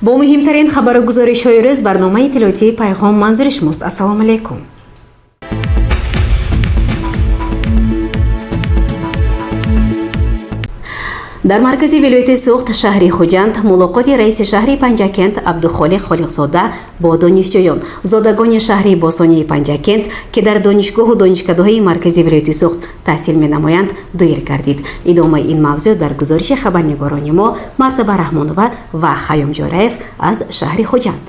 Бо муҳимтарин хабару гузоришҳои рӯз барномаи иттилоотии «Пайғом» манзури шумост. Ассалому алайкум. Дар маркази вилояти Суғд, шаҳри Хуҷанд, мулоқоти раиси шаҳри Панҷакент Абдухолиқ Холиқзода бо донишҷӯён, зодагони шаҳри бостонии Панҷакент, ки дар донишгоҳу донишкадаҳои маркази вилояти Суғд таҳсил менамоянд, доир гардид. Идомаи ин мавзӯъ дар гузориши хабарнигорони мо Мартаба Раҳмонова ва Хайём Ҷӯраев аз шаҳри Хуҷанд.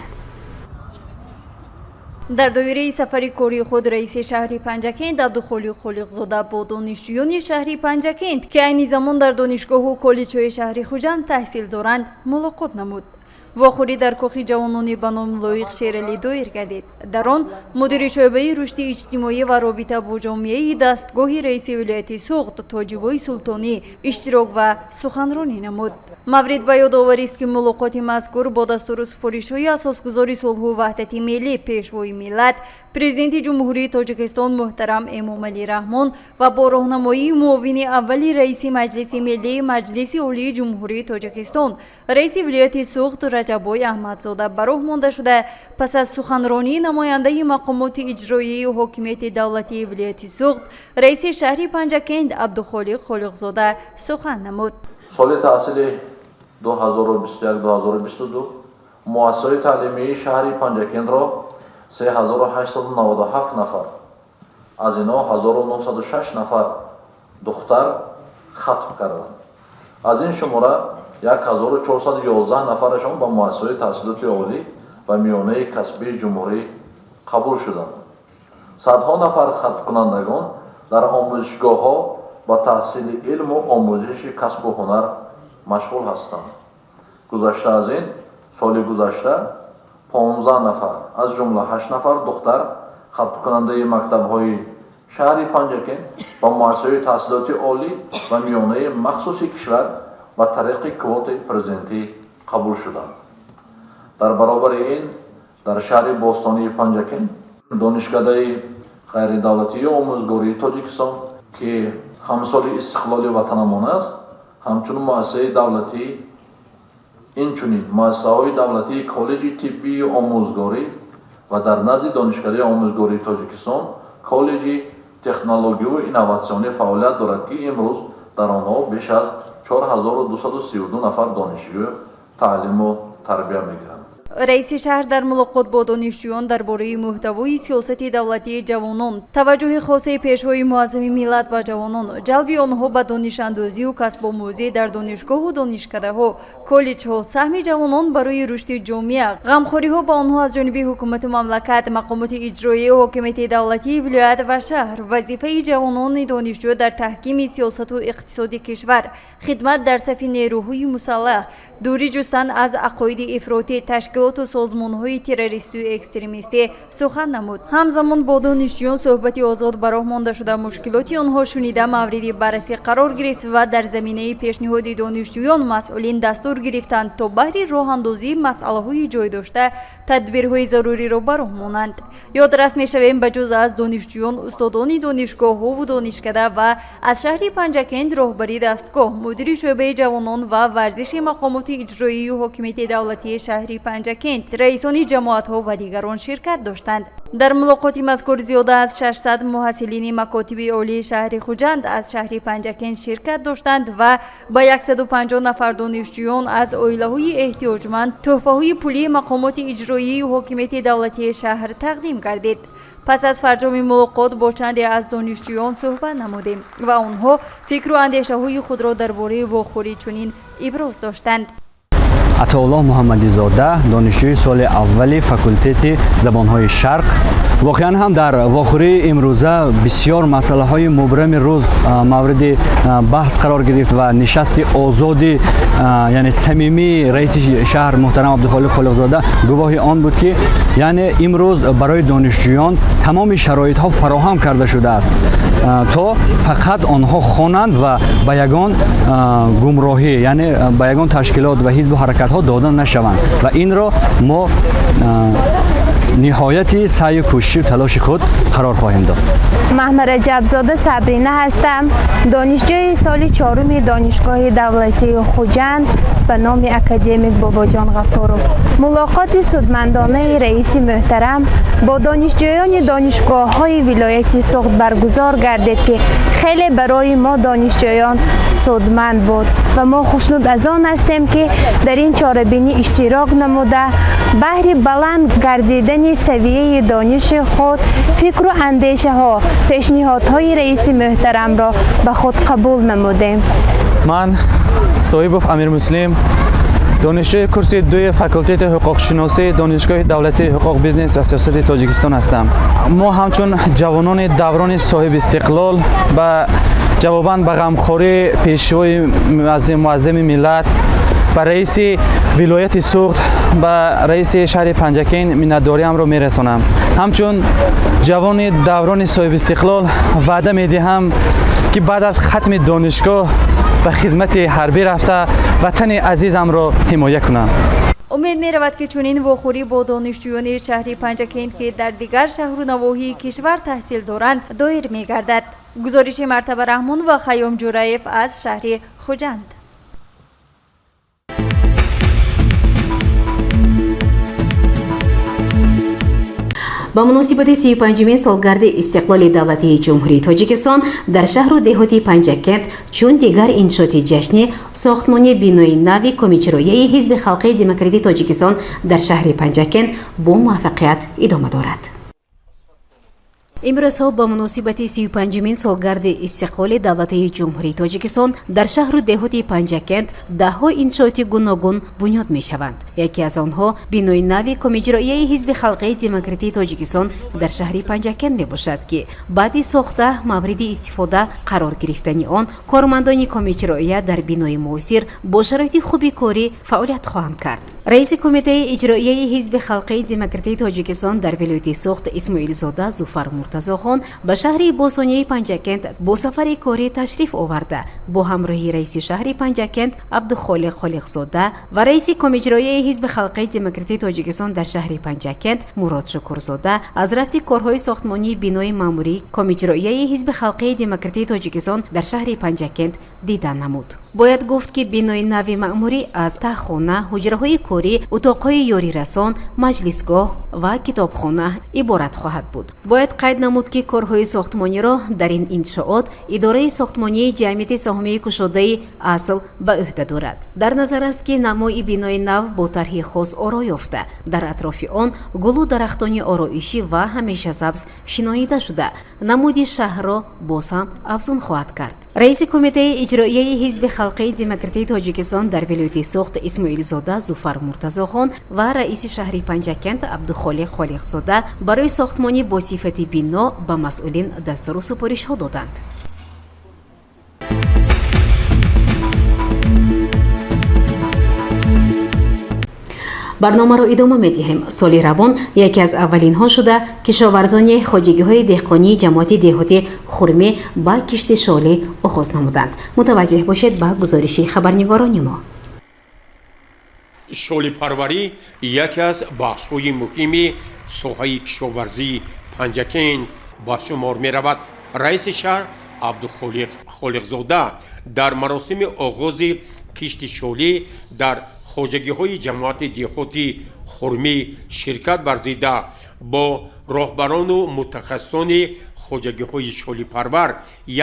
Дар доираи сафари кории худ раиси шаҳри Панҷакент Абдухолиқ Холиқзода бо донишҷӯёни шаҳри Панҷакент, ки айни замон дар донишгоҳу коллеҷҳои шаҳри Хуҷанд таҳсил доранд, мулоқот намуд. Вохӯрӣ дар кохи ҷавонони ба номи Лоиқ Шералӣ доир гардид. Дар он мудири шӯъбаи рушди иҷтимоӣ ва робита бо ҷомеаи дастгоҳи раиси вилояти Суғд Тоҷибои Султонӣ иштирок ва суханронӣ намуд. Маврид ба ёдоварист, ки мулоқоти мазкур бо дастуру супоришҳои асосгузори сулҳу ваҳдати миллӣ, Пешвои миллат, Президенти Ҷумҳурии Тоҷикистон муҳтарам Эмомалӣ Раҳмон ва бо роҳнамоии муовини аввали раиси Маҷлиси миллии Маҷлиси Олии Ҷумҳурии Тоҷикистон, раиси вилояти Суғд Раҷаббой Аҳмадзода ба роҳ монда шуда, пас аз суханронии намояндаи мақомоти иҷроияи ҳокимияти давлатии вилояти Суғд, раиси шаҳри Панҷакент Абдухолиқ Холиқзода сухан намуд. Соли таҳсили 2021-2022 муассисаҳои таълимии шаҳри Панҷакентро 3897 нафар, аз инҳо 1906 нафар духтар хатм карданд. Аз ин шумора 1411 нафарашон ба муассисаҳои таҳсилоти олӣ ва миёнаи касбии ҷумҳурӣ қабул шуданд. Садҳо нафар хатмкунандагон дар омӯзишгоҳҳо ба таҳсили илму омӯзиши касбу ҳунар машғул ҳастанд. Гузашта аз ин, соли гузашта 15 нафар, аз ҷумла 8 нафар духтар, хатмкунандаи мактабҳои шаҳри Панҷакент ба муассисаҳои таҳсилоти олӣ ва миёнаи махсуси кишвар ба тариқи квотаи президентӣ қабул шуданд. Дар баробари ин, дар шаҳри бостонии Панҷакент Донишкадаи ғайридавлатии омӯзгории Тоҷикистон, ки ҳамсоли истиқлоли ватанамон аст, ҳамчун муассисаи давлатӣ, инчунин муассисаҳои давлатии Коллеҷи тиббию омӯзгорӣ ва дар назди Донишкадаи омӯзгории Тоҷикистон Коллеҷи технологиву инноватсионӣ фаъолият дорад, ки имрӯз дар онҳо беш аз 4232 нафар донишҷӯ таълиму тарбия мегиранд. Раиси шаҳр дар мулоқот бо донишҷӯён дар бораи муҳтавои сиёсати давлатии ҷавонон, таваҷҷӯҳи хосаи Пешвои муаззами миллат ба ҷавонон, ҷалби онҳо ба донишандозию касбомӯзӣ дар донишгоҳу донишкадаҳо, коллеҷҳо, саҳми ҷавонон барои рушди ҷомеа, ғамхориҳо ба онҳо аз ҷониби ҳукумату мамлакат, мақомоти иҷроияи ҳокимияти давлатии вилоят ва шаҳр, вазифаи ҷавонони донишҷӯ дар таҳкими сиёсату иқтисоди кишвар, хидмат дар сафи нерӯҳои мусаллаҳ, дурӣ ҷустан аз ақоиди ифротӣ, ташкилоту созмонҳои террористию экстремистӣ сухан намуд. Ҳамзамон бо донишҷӯён суҳбати озод ба роҳ монда шуда, мушкилоти онҳо шунида, мавриди баррасӣ қарор гирифт ва дар заминаи пешниҳоди донишҷӯён масъулин дастур гирифтанд, то баҳри роҳандозии масъалаҳои ҷой дошта тадбирҳои заруриро ба роҳ монанд. Ёдрас мешавем, ба ҷуз аз донишҷӯён, устодони донишгоҳҳову донишкада ва аз шаҳри Панҷакент, роҳбари дастгоҳ, мудири шӯъбаи ҷавонон ва варзиши мақомоти иҷроию ҳокимияти давлатии шаҳри Панҷакент, раисони ҷамоатҳо ва дигарон ширкат доштанд. Дар мулоқоти мазкур зиёда аз 600 муҳассилини макотиби олии шаҳри Хуҷанд аз шаҳри Панҷакент ширкат доштанд ва ба 150 нафар донишҷӯён аз оилаҳои эҳтиёҷманд тӯҳфаҳои пулии мақомоти иҷроияи ҳокимияти давлатии шаҳр тақдим гардид. Пас аз фарҷоми мулоқот бо чанде аз донишҷӯён суҳбат намудем ва онҳо фикру андешаҳои худро дар бораи вохӯрӣ чунин иброз доштанд. Атоуллоҳ Муҳаммадизода, донишҷӯи соли аввали факултети забонҳои Шарқ. Воқеан ҳам, дар вохӯрии имрӯза бисёр масъалаҳои мубрами рӯз мавриди баҳс қарор гирифт ва нишасти озоди, яъне самимии раиси шаҳр муҳтарам Абдухолиқ Холиқзода гувоҳи он буд, ки яъне имрӯз барои донишҷӯён тамоми шароитҳо фароҳам карда шудааст, то фақат онҳо хонанд ва ба ягон гумроҳӣ, яъне ба ягон ташкилот ва ҳизбу ҳаракатҳо дода нашаванд. Ва инро мо ниҳояти саъю кӯшишу талоши худ қарор хоҳем дод. Маҳмараҷабзода Сабрина ҳастам, донишҷӯи соли чоруми Донишгоҳи давлатии Хуҷанд ба номи академик Бобоҷон Ғафуров. Мулоқоти судмандонаи раиси муҳтарам бо донишҷӯёни донишгоҳҳои вилояти Суғд баргузор гардид, ки хеле барои мо донишҷӯён судманд буд ва мо хушнуд аз он ҳастем, ки дар ин чорабинӣ иштирок намуда, баҳри баланд гардидани савияи дониши худ фикру андешаҳо, пешниҳодҳои раиси муҳтарамро ба худ қабул намудем. Ман Соҳибов Амирмуслим, донишҷӯи курси дуи факултети ҳуқуқшиносии Донишгоҳи давлатии ҳуқуқ, бизнес ва сиёсати Тоҷикистон ҳастам. Мо ҳамчун ҷавонони даврони соҳибистиқлол ба ҷавобан ба ғамхории пешвои муаззами миллат, ба раиси вилояти Суғд, ба раиси шаҳри Панҷакент миннатдориамро мерасонам. Ҳамчун ҷавони даврони соҳибистиқлол ваъда медиҳам, ки баъд аз хатми донишгоҳ ба хизмати ҳарбӣ рафта, ватани азизамро ҳимоя кунам. Умед меравад, ки чунин вохӯрӣ бо донишҷӯёни шаҳри Панҷакент, ки дар дигар шаҳру навоҳии кишвар таҳсил доранд, доир мегардад. Гузориши Мартаба Раҳмон ва Хайём Ҷураев аз шаҳри Хуҷанд. Ба муносибати 35-умин солгарди истиқлоли давлатии Ҷумҳурии Тоҷикистон дар шаҳру деҳоти Панҷакент чун дигар иншооти ҷашнӣ, сохтмони бинои нави Комиҷроияи Ҳизби халқии демократии Тоҷикистон дар шаҳри Панҷакент бо муваффақият идома дорад. Имрӯзҳо ба муносибати 35-умин солгарди истиқлоли давлатии Ҷумҳурии Тоҷикистон дар шаҳру деҳоти Панҷакент даҳҳо иншооти гуногун бунёд мешаванд. Яке аз онҳо бинои нави Комиҷроияи Ҳизби халқии демократии Тоҷикистон дар шаҳри Панҷакент мебошад, ки баъди сохта мавриди истифода қарор гирифтани он кормандони Комиҷроия дар бинои муосир бо шароити хуби корӣ фаъолият хоҳанд кард. Раиси Кумитаи иҷроияи Ҳизби халқии демократии Тоҷикистон дар вилояти Суғд Исмоилзода Зуфар Муртазохон ба шаҳри босонияи Панҷакент бо сафари корӣ ташриф оварда, бо ҳамроҳии раиси шаҳри Панҷакент Абдухолиқ Холиқзода ва раиси Комиҷроияи Ҳизби халқии демократии Тоҷикистон дар шаҳри Панҷакент Мурод Шукурзода аз рафти корҳои сохтмонии бинои маъмурии Комиҷроияи Ҳизби халқии демократии Тоҷикистон дар шаҳри Панҷакент дида намуд. Бояд гуфт, ки бинои нави маъмурӣ аз таҳхона, ҳуҷраҳои корӣ, утоқҳои ёрирасон, маҷлисгоҳ ва китобхона иборат хоҳад буд. Бояд қайд намуд, ки корҳои сохтмониро дар ин иншоот идораи сохтмонии ҷамъияти саҳомии кушодаи «Асл» ба ӯҳда дорад. Дар назар аст, ки намои бинои нав бо тарҳи хос оро ёфта, дар атрофи он гулу дарахтони ороишӣ ва ҳамешасабз шинонида шуда, намуди шаҳрро боз ҳам афзун хоҳад кард. Раиси Кумитаи иҷроияи Ҳизби халқии демократии Тоҷикистон дар вилояти Суғд Исмоилзода Зуфар Муртазохон ва раиси шаҳри Панҷакент Абдухолиқ Холиқзода барои сохтмони бо сифати бино ба масъулин дастуру супоришҳо доданд. Барномаро идома медиҳем. Соли равон яке аз аввалинҳо шуда, кишоварзони хоҷагиҳои деҳқонии ҷамоати деҳоти Хурмӣ ба кишти шолӣ оғоз намуданд. Мутаваҷҷеҳ бошед ба гузориши хабарнигорони мо. Шолипарварӣ яке аз бахшҳои муҳими соҳаи кишоварзии Панҷакент ба шумор меравад. Раиси шаҳр Абдухолиқ Холиқзода дар маросими оғози кишти шолӣ дар хоҷагиҳои ҷамоати деҳоти Хурмӣ ширкат варзида, бо роҳбарону мутахассисони хоҷагиҳои шолипарвар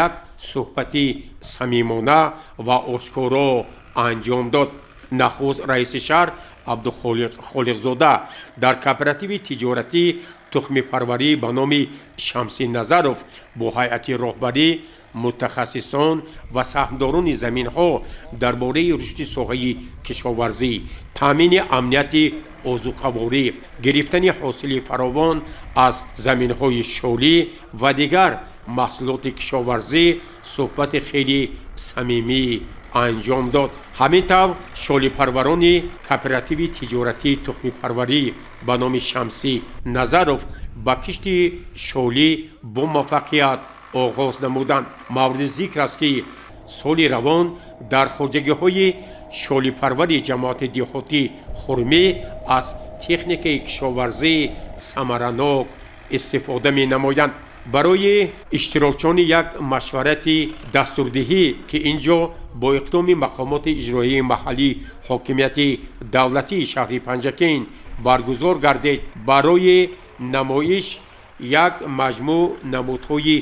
як суҳбати самимона ва ошкоро анҷом дод. Нахуст раиси шаҳр Абдухолиқ Холиқзода дар кооперативи тиҷоратӣ тухмипарварӣ ба номи Шамси Назаров бо ҳайати роҳбарӣ, мутахассисон ва саҳмдорони заминҳо дар бораи рушди соҳаи кишоварзӣ, таъмини амнияти озуқаворӣ, гирифтани ҳосили фаровон аз заминҳои шолӣ ва дигар маҳсулоти кишоварзӣ суҳбати хеле самимӣ анҷом дод. Ҳамин тавр, шолипарварони кооперативи тиҷоратии тухмипарварӣ ба номи Шамсӣ Назаров ба кишти шолӣ бо муваффақият оғоз намуданд. Мавриди зикр аст, ки Соли равон дар хоҷагиҳои шолипарвари ҷамоати деҳотӣ Хурмӣ аз техникаи кишоварзӣ самаранок истифода менамоянд. Барои иштирокчиёни як машварати дастурдиҳӣ, ки ин ҷо бо иқдоми мақомоти иҷроияи маҳаллӣ, ҳокимияти давлатии шаҳри Панҷакент баргузор гардид, барои намоиш як маҷмӯъ намудҳои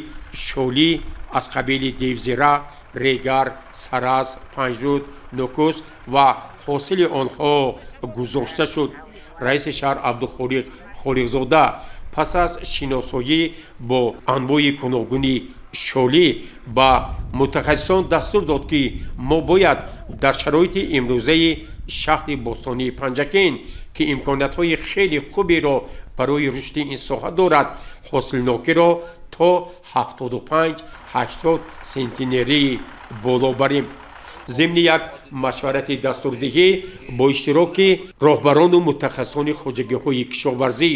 шолӣ аз қабили девзира, регар, сараз, панҷруд, нукус ва ҳосили онҳо гузошта шуд. Раиси шаҳр Абдухолиқ Холиқзода пас аз шиносоӣ бо анвои гуногуни шолӣ ба мутахассисон дастур дод, ки мо бояд дар шароити имрӯзаи шаҳри бостонии Панҷакент, ки имкониятҳои хеле хуберо барои рушди ин соҳа дорад, ҳосилнокиро то 75-80 сентнерӣ боло барем. Зимни як машварати дастурдиҳӣ бо иштироки роҳбарону мутахассисони хоҷагиҳои кишоварзӣ,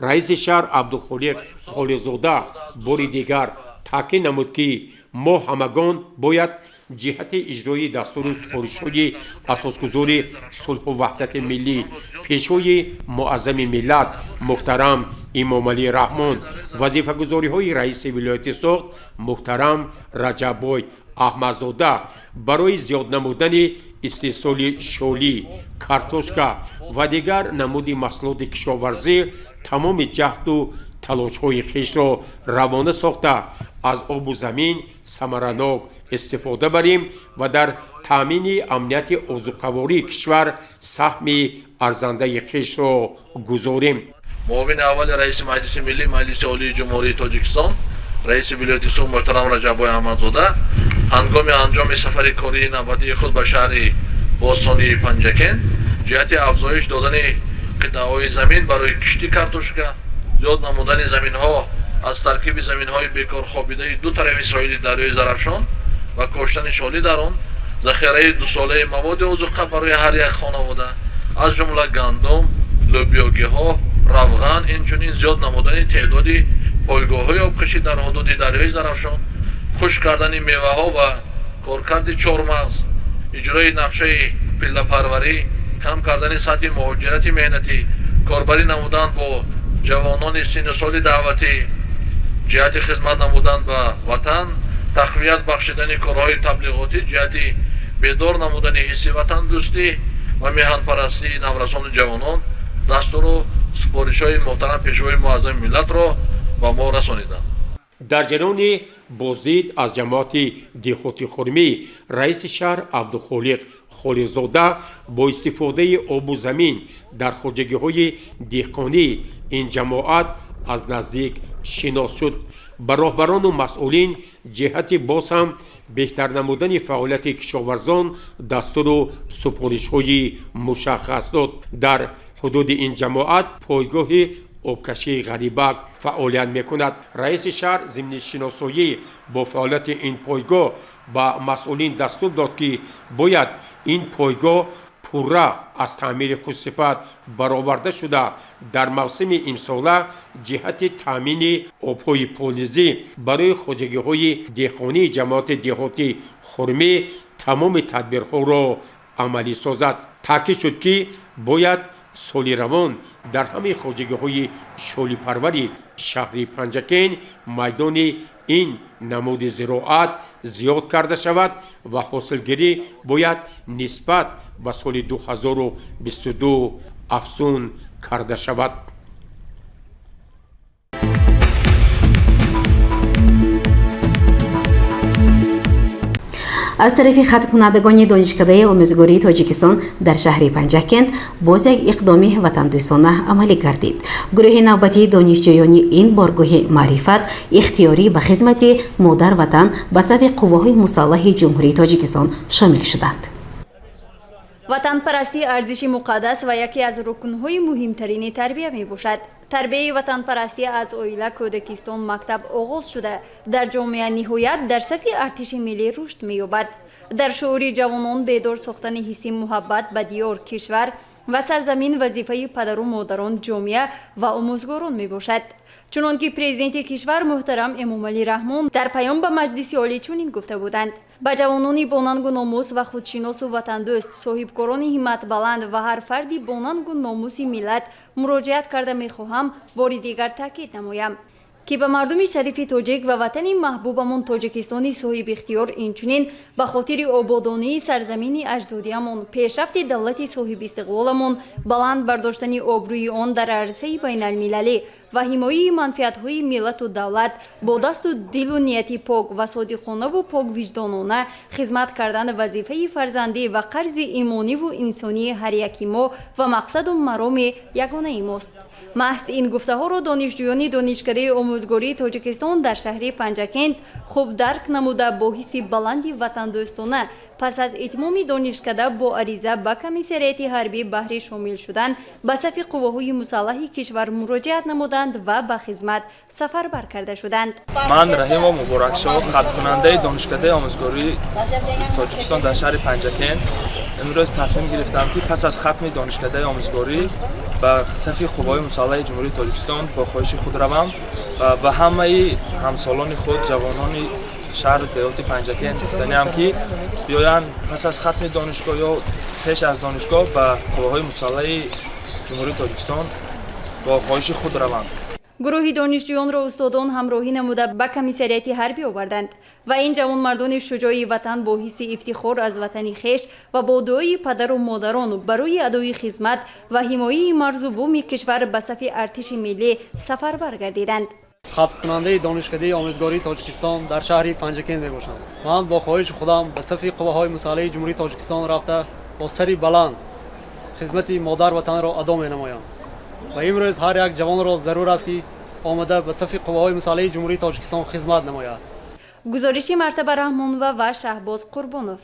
раиси шаҳр Абдухолиқ Холиқзода бори дигар таъкид намуд, ки мо ҳамагон бояд ҷиҳати иҷрои дастуру супоришҳои асосгузори сулҳу ваҳдати миллӣ, Пешвои муаззами миллат муҳтарам Эмомалӣ Раҳмон, вазифагузориҳои раиси вилояти Суғд муҳтарам Раҷаббой Аҳмадзода барои зиёд намудани истеҳсоли шолӣ, картошка ва дигар намуди маҳсулоти кишоварзӣ тамоми ҷаҳду талошҳои хешро равона сохта, аз обу замин самаранок истифода барем ва дар таъмини амнияти озуқавории кишвар саҳми арзандаи хешро гузорем. Муовини аввали раиси Маҷлиси Миллӣ Маҷлиси Олии Ҷумҳурии Тоҷикистон, раиси вилояти Суғд муҳтарам Раҷаббой Аҳмадзода ҳангоми анҷоми сафари кории навбатии худ ба шаҳри бостонии Панҷакент ҷиҳати афзоиш додани қитъаҳои замин барои кишти картошка, зиёд намудани заминҳо аз таркиби заминҳои бекорхобидаи ду тарафи соҳили дарёи Зарафшон ва коштани шолӣ дар он, захираи дусолаи маводи озуқа барои ҳар як хонавода, аз ҷумла гандум, лӯбиёгиҳо, равған, инчунин зиёд намудани теъдоди пойгоҳҳои обкашӣ дар ҳудуди дарёи Зарафшон, хушк кардани меваҳо ва коркарди чормағз, иҷрои нақшаи пиллапарварӣ, кам кардани сатҳи муҳоҷирати меҳнатӣ, корбарӣ намудан бо ҷавонони синну соли даъватӣ ҷиҳати хизмат намудан ба ватан, тақвият бахшидани корҳои таблиғотӣ ҷиҳати бедор намудани ҳисси ватандӯстӣ ва меҳанпарастии наврасону ҷавонон дастуру супоришҳои муҳтарам Пешвои муаззами миллатро ба мо расониданд. Дар ҷараёни боздид аз ҷамоати деҳоти Хурмӣ раиси шаҳр Абдухолиқ Холиқзода бо истифодаи обу замин дар хоҷагиҳои деҳқонии ин ҷамоат аз наздик шинос шуд. Ба роҳбарону масъулин ҷиҳати боз ҳам беҳтар намудани фаъолияти кишоварзон дастуру супоришҳои мушаххас дод. Дар ҳудуди ин ҷамоат пойгоҳи обкашии Ғарибак фаъолият мекунад. Раиси шаҳр зимни шиносоӣ бо фаъолияти ин пойгоҳ ба масъулин дастур дод, ки бояд ин пойгоҳ пурра аз таъмири хушсифат бароварда шуда, дар мавсими имсола ҷиҳати таъмини обҳои полизӣ барои хоҷагиҳои деҳқонии ҷамоати деҳотӣ Хурмӣ тамоми тадбирҳоро амалӣ созад. Таъкид шуд, ки бояд соли равон дар ҳамаи хоҷагиҳои шолипарвари шаҳри Панҷакент майдони ин намуди зироат зиёд карда шавад ва ҳосилгирӣ бояд нисбат ба соли 2022 афзун карда шавад. Аз тарафи хатмкунандагони Донишкадаи омӯзгории Тоҷикистон дар шаҳри Панҷакент боз як иқдоми ватандӯстона амалӣ гардид. Гурӯҳи навбатии донишҷӯёни ин боргоҳи маърифат ихтиёрӣ ба хизмати модар ватан ба сафи қувваҳои мусаллаҳи Ҷумҳурии Тоҷикистон шомил шуданд. Ватанпарастӣ арзиши муқаддас ва яке аз рукнҳои муҳимтарини тарбия мебошад. Тарбияи ватанпарастӣ аз оила, кӯдакистон, мактаб оғоз шуда, дар ҷомеа, ниҳоят дар сафи артиши миллӣ рушд меёбад. Дар шуури ҷавонон бедор сохтани ҳисси муҳаббат ба диёр, кишвар ва сарзамин вазифаи падару модарон, ҷомеа ва омӯзгорон мебошад. Чунон ки президенти кишвар муҳтарам Эмомалӣ Раҳмон дар паём ба Маҷлиси Олӣ чунин гуфта буданд: ба ҷавонони бонангу номус ва худшиносу ватандӯст, соҳибкорони ҳимматбаланд ва ҳар фарди бонангу номуси миллат муроҷиат карда мехоҳам бори дигар таъкид намоям, ки ба мардуми шарифи тоҷик ва ватани маҳбубамон Тоҷикистони соҳибихтиёр, инчунин ба хотири ободонии сарзамини аҷдодиамон, пешрафти давлати соҳибистиқлоламон, баланд бардоштани обрӯи он дар арсаи байналмилалӣ ва ҳимояи манфиатҳои миллату давлат бо дасту дилу нияти пок ва содиқонаву поквиҷдонона хизмат кардан вазифаи фарзандӣ ва қарзи имониву инсонии ҳар яки мо ва мақсаду мароми ягонаи мост. Маҳз ин гуфтаҳоро донишҷӯёни Донишкадаи омӯзгории Тоҷикистон дар шаҳри Панҷакент хуб дарк намуда, бо ҳисси баланди ватандӯстона пас аз итмоми донишкада бо ариза ба комиссариати ҳарбӣ баҳри шомил шудан ба сафи қувваҳои мусаллаҳи кишвар муроҷиат намуданд ва ба хизмат сафарбар карда шуданд. Ман Раҳимов Муборакшоҳ, хатмкунандаи Донишкадаи омӯзгории Тоҷикистон дар шаҳри Панҷакент, имрӯз тасмим гирифтам, ки пас аз хатми донишкадаи омӯзгорӣ ба сафи қувваҳои мусаллаҳи Ҷумҳурии Тоҷикистон бо хоҳиши худ равам ва ба ҳамаи ҳамсолони худ, ҷавонони шаҳру деҳоти Панҷакент гуфтаниам, ки биёянд пас аз хатми донишгоҳ ё пеш аз донишгоҳ ба қувваҳои мусаллаҳи Ҷумҳурии Тоҷикистон бо хоҳиши худ раванд. Гурӯҳи донишҷӯёнро устодон ҳамроҳӣ намуда ба комиссариати ҳарбӣ оварданд ва ин ҷавонмардони шуҷои ватан бо ҳисси ифтихор аз ватани хеш ва бо дуои падару модарон барои адои хизмат ва ҳимояи марзу буми кишвар ба сафи артиши миллӣ сафарбар гардиданд. Хатмкунандаи Донишкадаи омӯзгории Тоҷикистон дар шаҳри Панҷакент мебошам. Ман бо хоҳиши худам ба сафи қувваҳои мусаллаҳи Ҷумҳурии Тоҷикистон рафта, бо сари баланд хизмати модар ватанро адо менамоям ва имрӯз ҳар як ҷавонро зарур аст, ки омада ба сафи қувваҳои мусаллаҳи Ҷумҳурии Тоҷикистон хизмат намояд. Гузориши Мартаба Раҳмонова ва Шаҳбоз Қурбонов.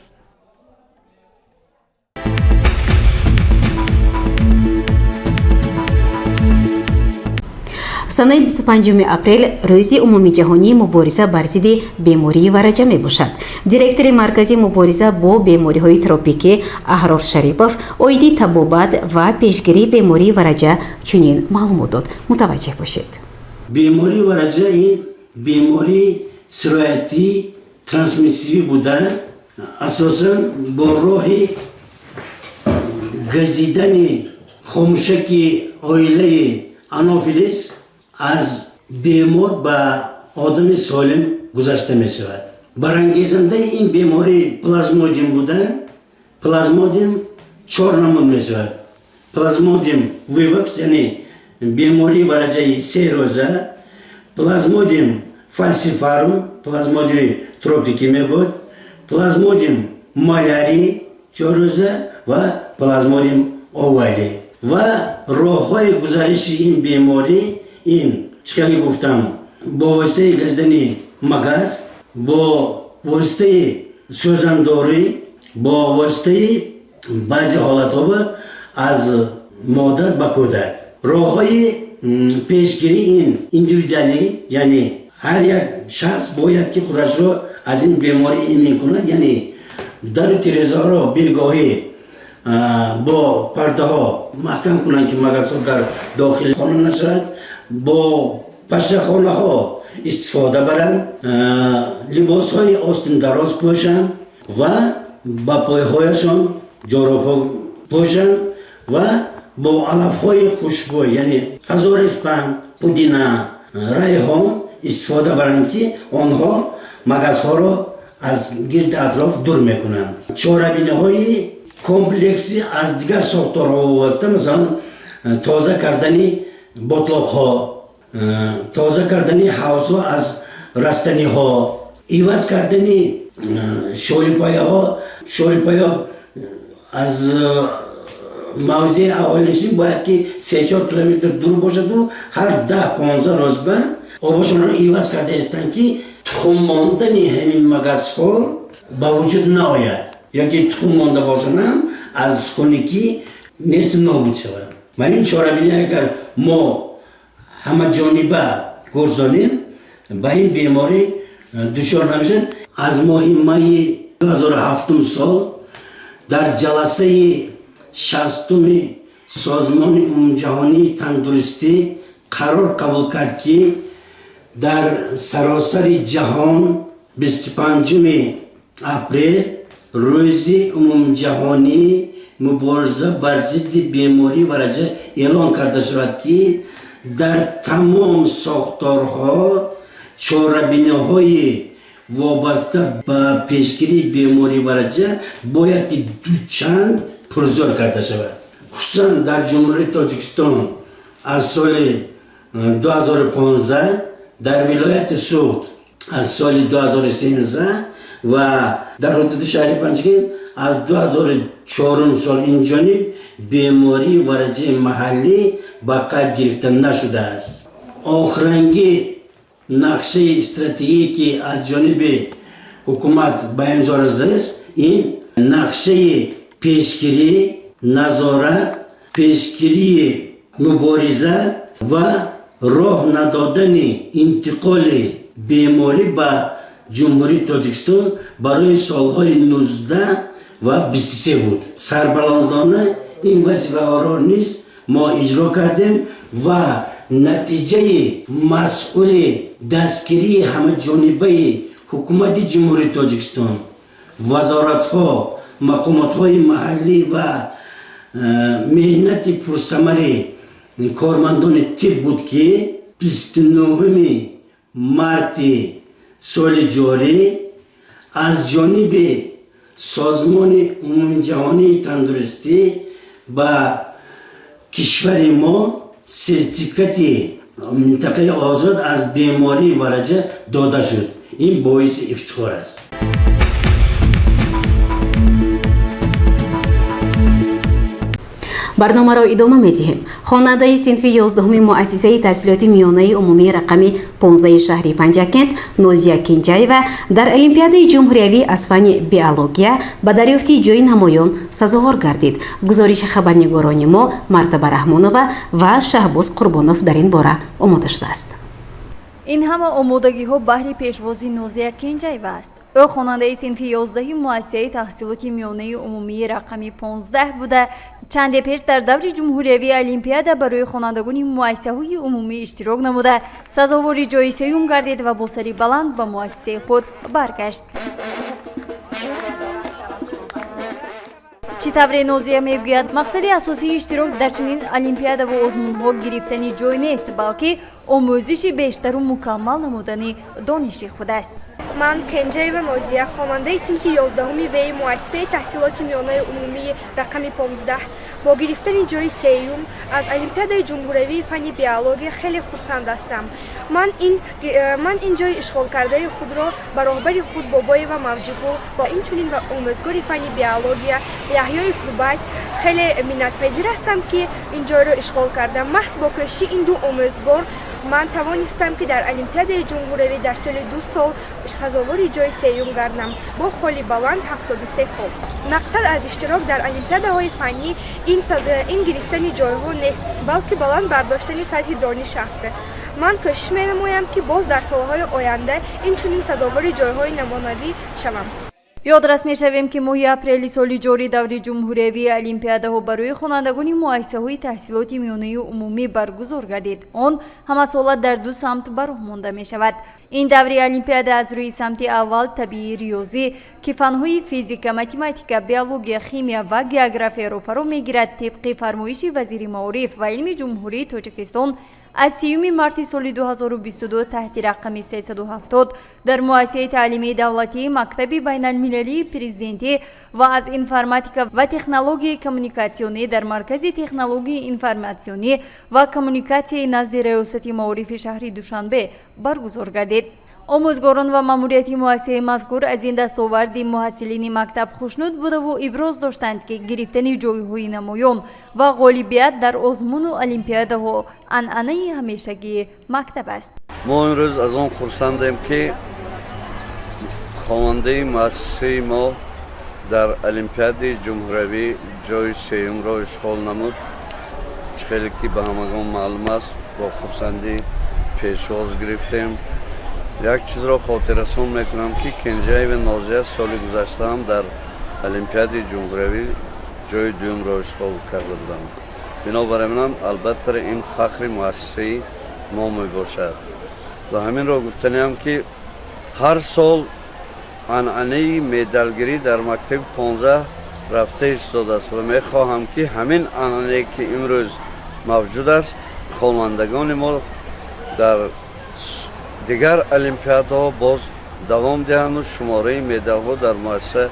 Санаи 25 апрел рӯзи умумиҷаҳонии мубориза бар зидди бемории вараҷа мебошад. Директори Маркази мубориза бо бемориҳои тропикӣ Аҳрор Шарипов оиди табобат ва пешгирии бемории вараҷа чунин маълумот дод. Мутаваҷҷеҳ бошед. Бемории вараҷа ин бемории сироятӣ, трансмиссивӣ буда, асосан бо роҳи газидани хомӯшаки оилаи анофилис аз бемор ба одами солим гузашта мешавад. Барангезандаи ин беморӣ плазмодиум буда, плазмодиум чор намуд мешавад: плазмодиум вивакс, яъне бемории вараҷаи сероза, плазмодиум фалсифарум, плазмодиуми тропикӣ мегӯяд, плазмодиум малярӣ чоррӯза ва плазмодиум овале. Ва роҳҳои гузариши ин беморӣ ин чӣ хеле гуфтам, бо воситаи газидани магас, бо воситаи сӯзандорӣ, бо воситаи баъзе ҳолатҳо аз модар ба кӯдак. Роҳҳои пешгирӣ ин индивидуалӣ, яъне ҳар як шахс бояд ки худашро аз ин беморӣ имин кунад, яъне дару тирезаҳоро бегоҳӣ бо пардаҳо маҳкам кунанд, ки магасҳо дар дохили хона нашавад, бо пашшахонаҳо истифода баранд, либосҳои остиндароз пӯшанд ва ба пойҳояшон ҷоробҳо пӯшанд ва бо алафҳои хушбӯй, яъне ҳазореспанд, пудина, райҳон истифода баранд, ки онҳо магасҳоро аз гирди атроф дур мекунанд. Чорабиниҳои комплексӣ аз дигар сохторҳо вобаста, масалан, тоза кардани ботлоқҳо, тоза кардани ҳавзҳо аз растаниҳо, иваз кардани шолипояҳо, шолипоя аз мавзеи аҳолинишин бояд ки 3-4 километр дур бошаду ҳар 10-15 рӯз ба обошонро иваз карда истанд, ки тухм мондани ҳамин магасҳо ба вуҷуд наояд ёки тухм монда бошанд ҳам аз хунукӣ несту нобуд шавад. Ва ин чорабинӣ агар мо ҳамаҷониба гурзонем, ба ин беморӣ дучор намешавад. Аз моҳи майи 2007 сол дар ҷаласаи 60-уми Созмони умумиҷаҳонии тандурустӣ Қарор қабул кард, ки дар саросари ҷаҳон 25 апрел рӯзи умумиҷаҳонии мубориза бар зидди бемории вараҷа эълон карда шавад, ки дар тамом сохторҳо чорабиниҳои вобаста ба пешгирии бемории вараҷа бояд ки дучанд пурзӯр карда шавад. Хусусан дар Ҷумҳурии Тоҷикистон аз соли 2015, дар вилояти Суғд аз соли 2013 ва дар ҳудуди шаҳри Панҷакент аз 2004 сол инҷониб бемории вараҷаи маҳаллӣ ба қайд гирифта нашудааст. Охирангӣ нақшаи стратегие, ки аз ҷониби ҳукумат ба имзо расидааст, ин нақшаи пешгирӣ, назорат, пешгирии мубориза ва роҳ надодани интиқоли беморӣ ба Ҷумҳурии Тоҷикистон барои солҳои 19 ва 23 буд. Сарбаландона ин вазифаҳоро низ мо иҷро кардем ва натиҷаи масъули дастгирии ҳамаҷонибаи ҳукумати Ҷумҳурии Тоҷикистон, вазоратҳо, мақомотҳои маҳаллӣ ва меҳнати пурсамари кормандони тиб буд, ки 29 марти соли ҷорӣ аз ҷониби Созмони умумиҷаҳонии тандурустӣ ба кишвари мо сертификати минтақаи озод аз бемории вараҷа дода шуд. Ин боиси ифтихор аст. Барномаро идома медиҳем. Хонандаи синфи 11-уми муассисаи таҳсилоти миёнаи умумии рақами 15 шаҳри Панҷакент Нозия Кенҷаева дар олимпиадаи ҷумҳуриявӣ аз фанни биология ба дарёфти ҷои намоён сазовор гардид. Гузориши хабарнигорони мо Мартаба Раҳмонова ва Шаҳбоз Қурбонов дар ин бора омода шудааст. Ин ҳама омодагиҳо баҳри пешвози Нозия Кенҷаева аст. Ӯ хонандаи синфи 11-и муассисаи таҳсилоти миёнаи умумии рақами 15 буда, чанде пеш дар даври ҷумҳуриявии олимпиада барои хонандагони муассисаҳои умумӣ иштирок намуда, сазовори ҷои сеюм гардид ва бо сари баланд ба муассисаи худ баргашт. Чӣ тавре Нозия мегӯяд, мақсади асосии иштирок дар чунин олимпиадаву озмунҳо гирифтани ҷой нест, балки омӯзиши бештару мукаммал намудани дониши худ аст. Ман, Кенҷаева Нозия, хонандаи синфи 11-уми веи муассисаи таҳсилоти миёнаи умумии рақами 15, бо гирифтани ҷои сеюм аз олимпиадаи ҷумҳуриявии фанни биология хеле хурсанд ҳастам. Ман ин ҷои ишғолкардаи худро ба роҳбари худ Бобоева Мавҷугул ва инчунин ба омӯзгори фанни биология Яҳёев Зубайд хеле миннатпазир ҳастам, ки ин ҷойро ишғол кардам. Маҳз бо кӯшиши ин ду омӯзгор ман тавонистам, ки дар олимпиадаи ҷумҳуриявӣ дар тӯли 2 сол сазовори ҷои сеюм гардам бо холи баланд 73 хол. Мақсад аз иштирок дар олимпиадаҳои фаннӣ ин гирифтани ҷойҳо нест, балки баланд бардоштани сатҳи дониш аст. Ман кӯшиш менамоям, ки боз дар солҳои оянда инчунин сазовори ҷойҳои намунавӣ шавам. Ёдрас мешавем, ки моҳи апрели соли ҷорӣ даври ҷумҳуриявии олимпиадаҳо барои хонандагони муассисаҳои таҳсилоти миёнаи умумӣ баргузор гардид. Он ҳамасола дар ду самт ба роҳ монда мешавад. Ин даври олимпиада аз рӯи самти аввал табиӣ риёзӣ, ки фанҳои физика, математика, биология, химия ва географияро фаро мегирад, тибқи фармоиши вазири маориф ва илми Ҷумҳурии Тоҷикистон аз 30 марти соли 2022 таҳти рақами 370 дар муассисаи таълимии давлатии мактаби байналмилалии президентӣ ва аз информатика ва технологияи коммуникатсионӣ дар Маркази технологияи информатсионӣ ва коммуникатсияи назди Раёсати маорифи шаҳри Душанбе баргузор гардид. Омӯзгорон ва маъмурияти муассисаи мазкур аз ин дастоварди муҳассилини мактаб хушнуд будаву иброз доштанд, ки гирифтани ҷойҳои намоён ва ғолибият дар озмуну олимпиадаҳо анъанаи ҳамешагии мактаб аст. Мо имрӯз аз он хурсандем, ки хонандаи муассисаи мо дар олимпиадаи ҷумҳуриявӣ ҷои сеюмро ишғол намуд. Чӣ хеле ки ба ҳамагон маълум аст, бо хурсандӣ пешвоз гирифтем. Як чизро хотиррасон мекунам, ки Кенҷаева Нозия соли гузаштаам дар олимпиадаи ҷумҳуриявӣ ҷои дуюмро ишғол карда буданд. Бинобар инам, албатта, ин фахри муассисаи мо мебошад. Ва ҳаминро гуфтаниам, ки ҳар сол анъанаи медалгирӣ дар мактаби 15 рафта истодааст ва мехоҳам, ки ҳамин анъанае, ки имрӯз мавҷуд аст, хонандагони мо дар дигар олимпиадаҳо боз давом диҳанду шумораи медалҳо дар муассиса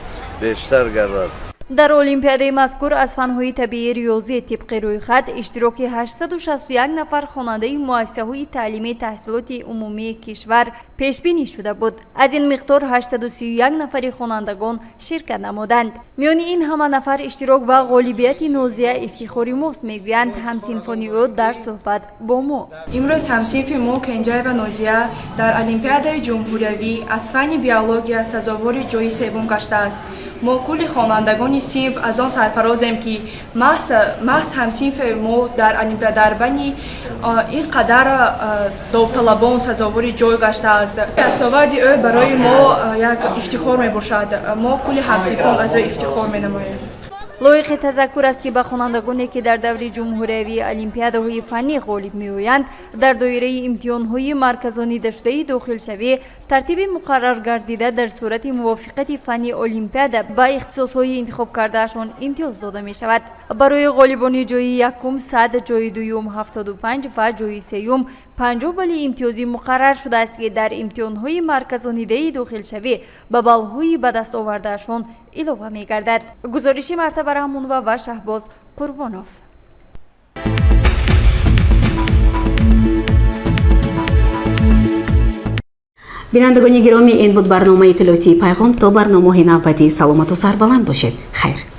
бештар гардад. Дар олимпиадаи мазкур аз фанҳои табиӣ, риёзӣ тибқи рӯйхат иштироки 861 нафар хонандаи муассисаҳои таълимии таҳсилоти умумии кишвар пешбинӣ шуда буд. Аз ин миқдор 831 нафари хонандагон ширкат намуданд. Миёни ин ҳама нафар иштирок ва ғолибияти Нозия ифтихори мост, мегӯянд ҳамсинфони ӯ дар суҳбат бо мо. Имрӯз ҳамсинфи мо Кенҷаева Нозия дар олимпиадаи ҷумҳуриявӣ аз фанни биология сазовори ҷои севум гаштааст. Мо, кулли хонандагони синф, аз он сарфарозем, ки маҳз ҳамсинфи мо дар байни ин қадар довталабон сазовори ҷой гаштааст. Дастоварди ӯ барои мо як ифтихор мебошад. Мо, кулли ҳамсинфон, аз ӯ ифтихор менамоем. Лоиқи тазаккур аст, ки ба хонандагоне, ки дар даври ҷумҳуриявии олимпиадаҳои фаннӣ ғолиб меоянд, дар доираи имтиҳонҳои марказонидашудаи дохилшавӣ тартиби муқаррар гардида, дар сурати мувофиқати фанни олимпиада ба ихтисосҳои интихобкардаашон имтиёз дода мешавад. Барои ғолибони ҷои якум 100, ҷои дуюм 75 ва ҷои сеюм 50 балли имтиёзӣ муқаррар шудааст, ки дар имтиҳонҳои марказонидаи дохилшавӣ ба баллҳои ба даст овардаашон илова мегардад. Гузориши Мартаба Раҳмонова ва Шаҳбоз Қурбонов. Бинандагони гиромӣ, ин буд барномаи иттилоотии «Пайғом». То барномаҳои навбатӣ саломату сарбаланд бошед. Хайр.